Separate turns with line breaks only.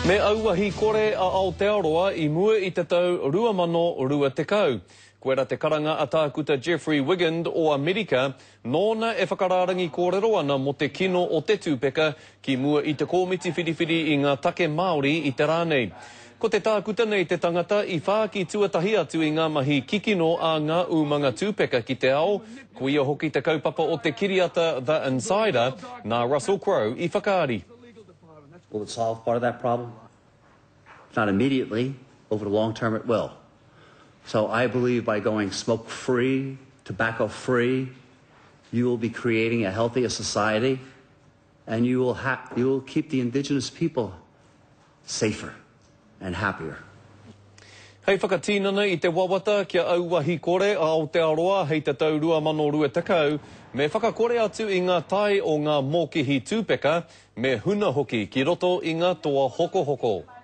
Me auahi kore a Aotearoa i mua i te tau 2020. Koira te karanga a Tākuta Jeffrey Wigand o Amerika, nōna e whakarārangi kōrero ana mō te kino o te tūpeka ki mua i te Kōmiti Whiriwhiri i ngā Take Māori i te rā nei. Ko te tākuta nei te tangata i whāki tuatahi atu i ngā mahi kikino a ngā umanga tūpeka ki te ao, ko ia hoki te kaupapa o te kiriata The Insider, nā Russell Crowe i whakaari.
Will it solve part of that problem? If not immediately, over the long term it will. So I believe by going smoke free, tobacco free, you will be creating a healthier society and you will, ha- you will keep the indigenous people safer and happier.
Hei whakatinana i te wawata kia auahi kore a Aotearoa hei te tau 2020, me whakakore atu i ngā tae o ngā mōkihi tūpeka, me huna hoki ki roto i ngā toa hokohoko.